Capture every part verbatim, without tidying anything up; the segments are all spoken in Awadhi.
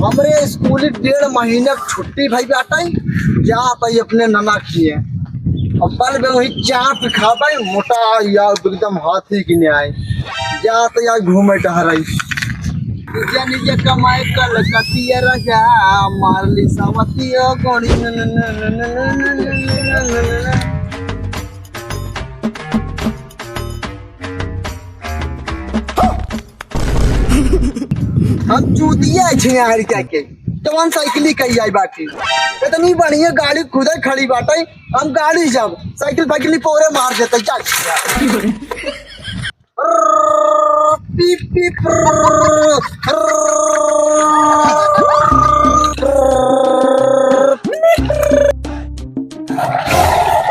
हमरे स्कूली डेढ़ महीना के छुट्टी भई बाटइ, जात हई अपने नना किहे। अब बल में वही चाट खाबइ, मोटा या एकदम हाथी की न्याय। जात या घूमे टहरइ। निज निज कमाए कलकतिया राजा, मारली सावतिया गोड़ी। हम चूतिया छिनारी कह के, जवन साइकिल कही आई बाटी। इतनी बढ़िया गाड़ी खुदे खड़ी बाटे, हम गाड़ी जब साइकिल फाइकिल नहीं पोरे मार देते, चल। पीप, पीप,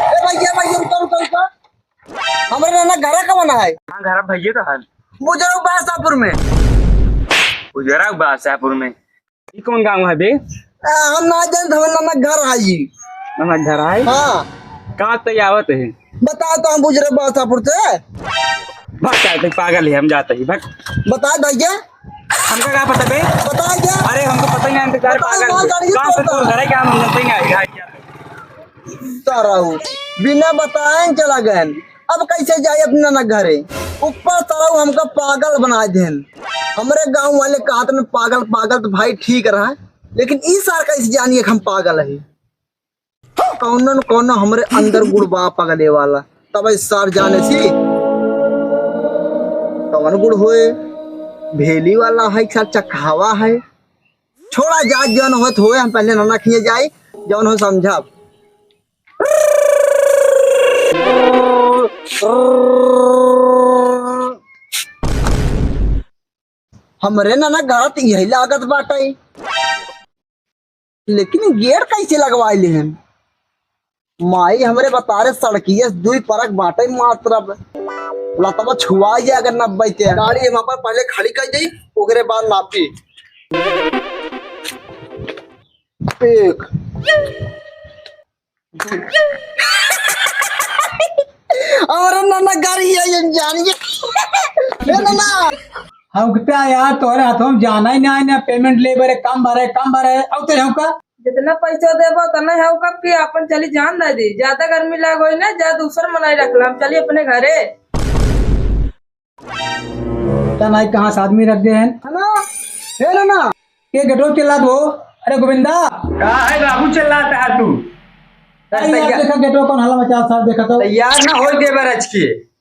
ए भैया, भैया, रुको, रुको, रुको। हमरे नना घरा कवन है? हाँ, घर भैया का है। बुजुर्ग बादशाहपुर में। बुजुर्ग बादशाहपुर में? ई कौन गाँव है बे? आ, हम ना जानत, हमरे नना घर है ई। नना घर है? हाँ। कहाँ से आवत है? बता तो हम बुजुर्ग बादशाहपुर से। भाग, जाते पागल है, हम जाते ही, भाग। बता भैया। हमका का पता बे? बता क्या? अरे, हमको पता ही नहीं, हम तो सारे बता, पागल हैं। कहाँ से तू घर है, क्या हम जानते ही नहीं, क्या? सरऊ, बिना बताए चला गए। अब कैसे जाए अपने नना घरे? ऊपर सरऊ हमका पागल बना देन। हमरे गाँव वाले कहत में पागल, पागल तो भाई ठीक रहा, लेकिन ई सार कैसे जानिए कि हम पागल है? कौनो न कौनो हमरे अंदर गुड़ बा पगले वाला, तब ई सार जाने सी। कौन गुड़ होए? भेली वाला है, सार चखावा है। छोड़ा, जा जौन होत होए, हम पहले नना खिए जाई, जौन हो समझब। हमरे नना घरा त यही लागत बाटे, लेकिन गेट कैसे लगवाए ले हन? माई हमरे बतारे सड़किए से दुई परक बाटे मात्र, अब लतवा छुआ जाए अगर नब्बे के। गाड़ी हम अपन पहले खड़ी कर दी, ओकरे बाद नापी। एक। अरे नना, गाड़ी है ये, जानिए। ए नना। हम कहते हैं यार, तोहरे हाथों में जाना ही ना है, ना पेमेंट ले बरे, कम भरे, कम भरे, अब तेरे हमका। जितना पैसा देबो, उतना है, कब की अपन चली जान दे दी। ज्यादा गर्मी लाग होई ना, जा दूसर मनई रख ला, हम चली अपने घरे। पता नहीं कहाँ से आदमी रख दे हैं। है ना? हे ना ना। के गेटो चिल्लात हो? अरे गोविंदा। का है बाबू चिल्लात है तू? अरे यार तैयार देखा गेटो कौन हल्ला मचा साहब देखा तो। तैयार ना होई देबर आज की।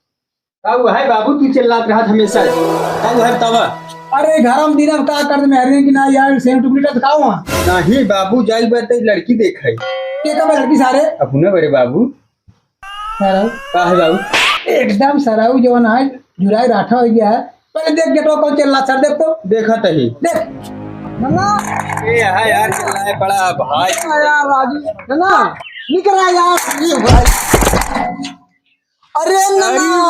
का हुआ है बाबू तू चिल्लात रहत हमेशा? का हुआ है बतावा? अरे घर हम दिन का कर दे मेहरिन की ना यार सेम डुप्लीकेट का हुआ? नहीं बाबू जाई बात लड़की देखाई। के का लड़की सारे? अपने बड़े बाबू। सरऊ। का है बाबू? एकदम सरऊ जवन आज झुराई राठा हो गया है। पहले देख गेटवा कौन चल रहा सर, देख तो। देखत ही। देख। नन्ना। ए, हाँ यार, चल रहा है बड़ा भाई। अरे यार, राजू। नन्ना, निकल रहा यार। ये भाई। अरे नन्ना।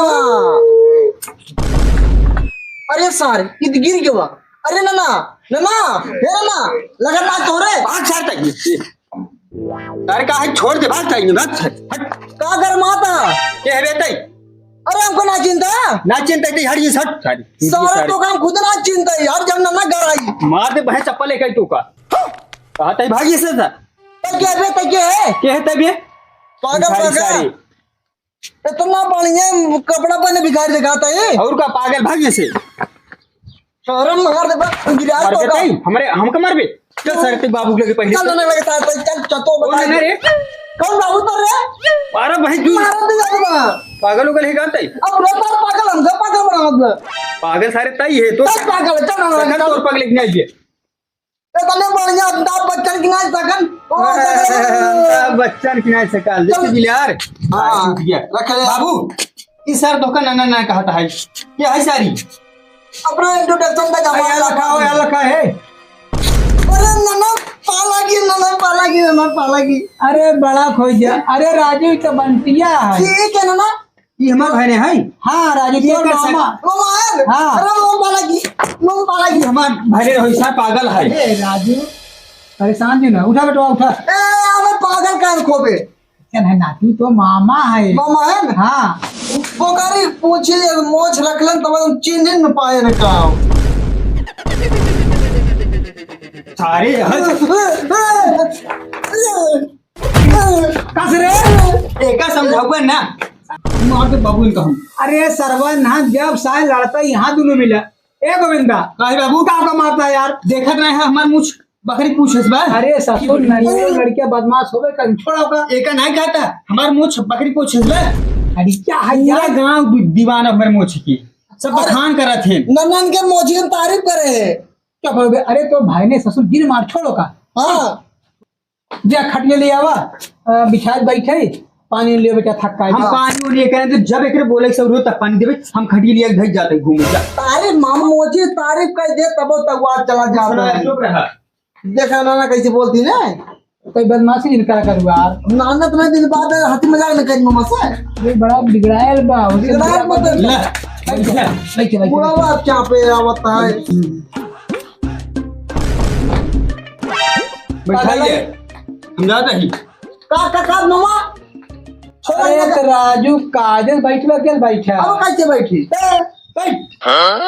अरे सारे, इ त गिर गवा। अरे नन्ना, नन्ना, हे नन्ना, लगत ना तोरे। भाग सारे तक। अरे का है, छोड़ दे, भाग जाएंगे, भाग, हट। का गरमाता? के है बे तई? अरे हमको ना चिंता। ना चिंता तई, हट ये, हट। सारे, सारे। तो काम खुद ना चिंता यार, जब ना, ना घर आई। मार दे बहे चप्पल एक ही तो का। कहा तई भागी से था। तई के बे, तई के है? के है तई बे? पागल, भिखारी पागल। सारे। इतना बढ़िया कपड़ा पहने भिखारी दिखाता है। और का पागल भाग जैसे। शहरम मार दे बस, गिरा मर तो गए का। तई, हमरे, हमका मारबे? चल सारे, तई बाबू के लगे पहले। चल, चल, चल, चल, तो कौन बता। है रे? कौन बाबू तो रे? अरे भाई, तू मार दे यार बा। पागल उगल है का तई? अब रे बाप पागल, हमका पागल बना दे। पागल सारे तई है तो। चल पागल, चल, चल, चल, चल। तोर पागल एक नहीं आइए। इतने बढ़िया अमिताभ बच्चन की नाई सकन। ओ, अमिताभ बच्चन की नाई सकन। देखिए बिलार। हाँ। टूट गया। रख ले। बाबू, ई सर धोखा ना, ना, ना कहता है। ये है सारी। अपना introduction का जमा यार लखा हो, यार लखा है। अरे नना पाला की, नना पाला की, नना पाला की। अरे बड़ा खोज जा। अरे राजू, ई तो बंटिया है। ठीक है नना। ई हमार भाई ने है? हाँ, राजू, ये तोर कर सक- मामा। मामा है? हाँ। अरे, मामा पाला की, मामा पाला की। हमार भाई ने होइसा पागल है। ए, राजू, परेशान जी ना, उठा बेटवा, उठा। ए, अबे पागल काहे को बे? चल है नाती, तो मामा है। मामा है ना? हाँ। बोकारी पूछी, मोछ रख लेन, तब हम चिन्ह न पाए न का। अरे, हट। कस रे? एका समझाउबे ना। मार दे बाबू इनका हम। अरे सरवा ना, जब साय लड़ता यहाँ दुनो मिला। ए गोविंदा, काहे बाबू? का का मारता है यार? देखत नहीं है हमार मुछ बकरी पूछस बा। अरे ससुर, नहीं लड़किया बदमाश होबे कर, छोड़ा ओका। एका नहीं कहता, हमार मुछ बकरी पूछस बा। अरे क्या है पूरा यार? गाँव दु-, दीवाना हमार मुछ की। सब अरे बखान करत हैं। ननन के मोछी के तारीफ करे है। क्या बोलबे? अरे तो भाई ने ससुर गिर मार, छोड़ ओका। हाँ। जा खटिया ले आवा, अ, बिछाए बैठे, पानी ले बेटा थक का। हम हाँ। पानी उनी लेके आए तो जब एकरे बोले से रोज तक पानी देबे, हम खटिया लेके भाग जाते घूमे जा। तारीफ मामा मोची तारीफ कर दे तबो तक वाद चला जाता सुना, है। चुप रहा। देखा ना, ना कैसे बोलती ना। कोई बदमाशी इनका करुआ। नाना तो नहीं दिन बाद हंसी मजाक न करी मामा से। ये बड़ा बिगड़ायल बा, उसे बिगड़ायल मत। ले, बैठ जा, बैठ जा, बैठ जा। बुढ़ावा क्या पे आवता है। हम्म। बैठाइए, हम जाते हैं। का, का, का, मामा? छोड़ा अरे ना। तो राजू, काजल बैठ बा, क्या बैठा? अब कैसे बैठी? ए, बैठ।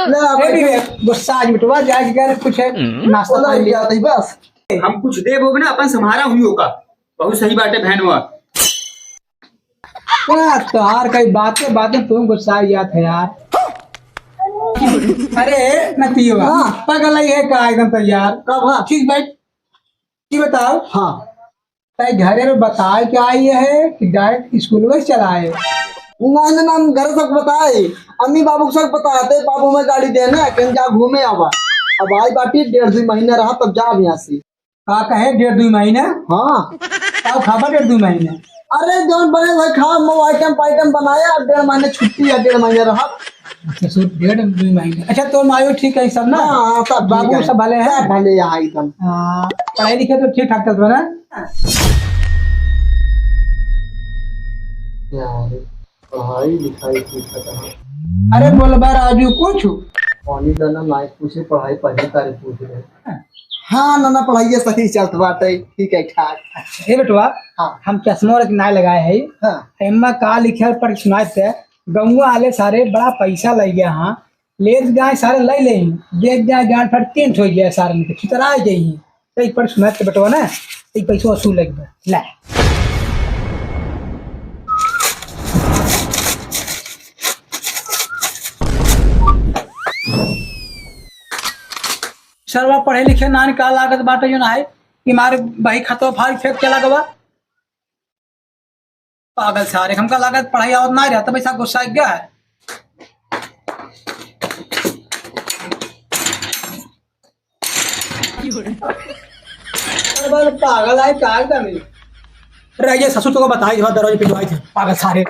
ले, ए, बैठ। भी गुस्सा आज मिटवा, जाए के कुछ है, नाश्ता बोला पानी ही ले। जाते ही बस। हम कुछ देबो ना, अपन सम्हारा हुई होगा। बहुत सही बात है, बहनवा। का तोहार कई बातें, बातें तू गुस्सा जात है यार। अरे, नतियवा, हाँ। पगल है का एकदम तैयार? कब, हाँ? ठीक बैठ, की बताओ? हाँ। तै घरे में बताए के आई है कि direct स्कूल में चला है? ना, ना, ना, हम घर सबको बताए, अम्मी बाबू सबको बताते, बाबू में गाड़ी देना, कहीं जा घूमे आवा। अब आई बाटी डेढ़ दुई महीना रहा, तब जा अब यहाँ से। का कहे डेढ़ दुई महीना? हाँ। का खाबा डेढ़ दुई महीना? अरे जौन बने भाई खा, मो आइटम पाइटम बनाया, अब डेढ़ महीने छुट्टी है, डेढ़ महीने रहा। अच्छा, सो डेढ़ दुई महीने। अच्छा, तो मायो ठीक है सब ना? हाँ, हाँ, सब ठीक बाबू है। सब भले हैं? सब भले यहाँ एकदम। हाँ, पढ़ाई लिखाई तो ठीक ठाक चलत बा ना? यार, पढ़ाई लिखाई ठीक है कहाँ? अरे बोलबा राजू कुछ? पानी दाना नाई पूछे, पढ़ाई पहले तारे पूछ रहे। हाँ, नाना, पढ़ाइए सही चलत बाटे, ठीक है, ठाक। अच्छा, ए बेटवा, हाँ। हम चश्मा और नाई लगाए है। हाँ। एम्मा का लिखे पढ़ के सुनाए थे, गौवा वाले सारे बड़ा पैसा ले गया, हाँ। ले जाए सारे ले ले, दे जाए गांड फट टेंट हो गया सारे के, छितरा गई। एक पढ़ सुनाए थे बेटवा ना, एक पैसा वसूल लग गया। ले। सरवा पढ़े लिखे नान का लागत बाटे जो ना है कि मारे भाई खतवा फाल फेंक चला गवा। पागल सारे, हमका लागत पढ़ाई आवत ना रहता, पैसा गुस्सा गया है। अरे बाल पागल है, का कमी? रह गया ससुर, तो बताई, दरवाजे पे जो आए थे, पागल सारे।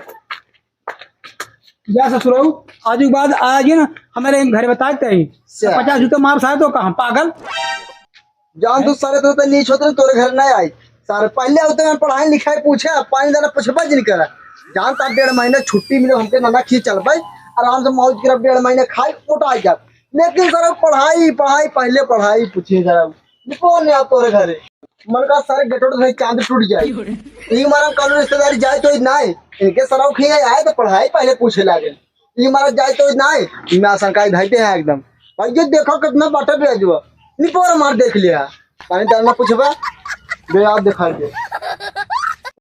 जा ससुरऊ, आज के बाद आज ही ना हमारे घर बताए थे। अच्छा। पचास जूते मार सारे तो कहाँ पागल? जान तू सारे तो, तो नीच होते तोरे घर नहीं आई। सारे पहले होते हैं पढ़ाई लिखाई पूछे, पानी दाना पूछबा जिन करा। जान ता डेढ़ महीने छुट्टी मिले हमके नाना खींच चल भाई, आराम से मौज करब डेढ़ महीने खाई मोटा आ जाब। लेकिन सारे पढ़ाई पढ़ाई पहले पढ़ाई पूछे सारे। ये कौन है आप तोरे घरे? मन का सारे गटोट से चांद टूट जाए। ये मारा कानून रिश्तेदारी जाए तो ही ना है। इनके सराव खिया आए तो पढ़ाई पहले पूछे लागे। ई मारा जाए तो नाई, ई में आशंका ही धइते हैं एकदम। भाई ये देखो कितना बाटे ब्याजुआ। निपोर मार देख लिया। पानी डालना पूछबा? ब्याज दिखाई दे।